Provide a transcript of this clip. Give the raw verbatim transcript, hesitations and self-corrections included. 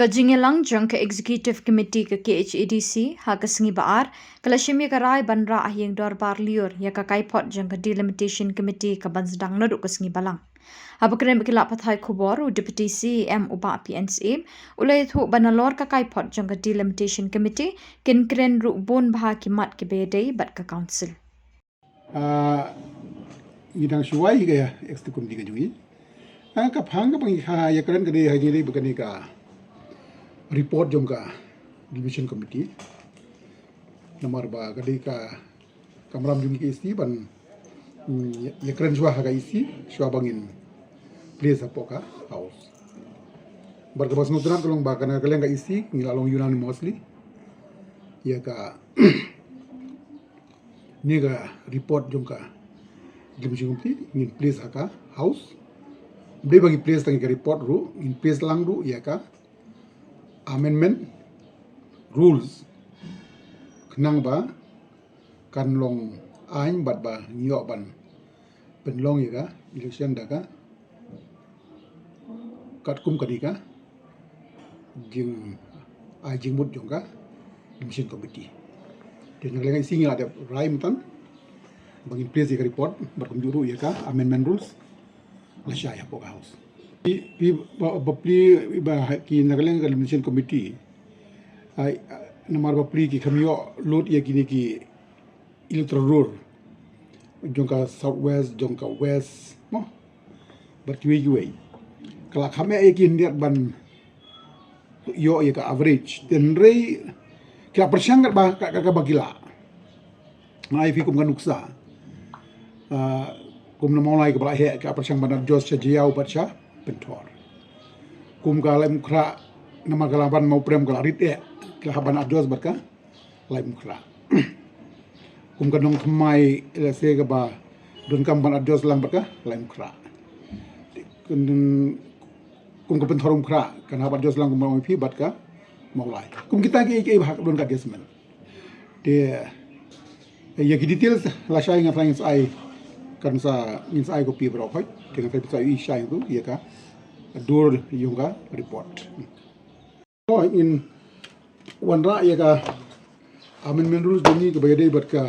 Ka jingïalang jong ka Executive Committee ka K H A D C ha ka sngi ba ar ka la shim ïa ka rai ban rah ha ïing dorbar lyiur ïa ka kaiphod jong ka Delimitation Committee ka ban sdang naduh ka sngi balang. Haba kren bad ki lad pathai khubor, u Deputy C E M u Bah P N Syiem u la ïathuh ba nalor ka kaiphod jong ka Delimitation Committee kin kren ruh bun bha ki mat kiba ïadei bad ka Council. Ah, ngi dang shuwa hi ka Executive Committee ka jong ngi. Ah, ka phang kaba ngi kha ïakren ka dei ha ngi dei ba kane ka report jong ka Delimitation Committee. Namar ba ka dei ka kamram jong ngi ka E C ban, mm, ïakren shuwa ha ka E C shuwa ba ngin place hapoh ka House. Bad kaba sngewtynnat ka long ba ka na ka liang ka E C ngi la long unanimously ïa ka ne ka report jong ka Delimitation Committee ngin place ha ka House. Bad ba ngin place tang ïa ka report ruh ngin place lang ruh ïa ka amendment rules khnang ba kan long aiñ bad ba ngi ïoh ban pynlong ïa ka election da ka katkum ka dei ka jing ai jingmut jong ka Delimitation Committee. Te na ka liang ka E C ngi la dep rai mynta ba ngin place ïa ka report bad kumjuh ruh ïa ka amendment rules la shai hapoh ka House. Phi, phi ba, ba plie ba ha ki na ka liang ka Delimitation Committee. Ai, namar ba plie ki kham ïoh lut ïa kine ki electoral roll jong ka South West, jong ka West mo. Bad kiwei kiwei ka la kham eh ïa ki hynriat ban ïoh ïa ka average. Te hynrei ki la pyrshang katba, ka, ka, kaba ki lah. Nga ai phi kum ka nuksa. Ah, kum na Mawlai kaba la heh ka pyrshang ban adjust sha Jaïaw bad sha Pynthor. Kum ka Laitumkhrah namar ka la ban Mawprem ka la rit eh ka la hap ban adjust bad ka Laitumkhrah. Kum ka Nongthymmai lehse kaba donkam ban adjust lang bad ka Laitumkhrah. Kum, kum ka Pynthor Umkhrah kan hap adjust lang kum ka Mawphi bad ka Mawlai. Kum kita ki, ki, ki ba hap don ka adjustment. Te ïa ki details la shai nga tang ngin sa ai, kan sa ngin sa ai copy baroh hoi. Te nga tang sa i shai tu ïa ka dur jong ka report. Oh, in wanrah ïa ka amendment rules jong ngi kaba ïadei bad ka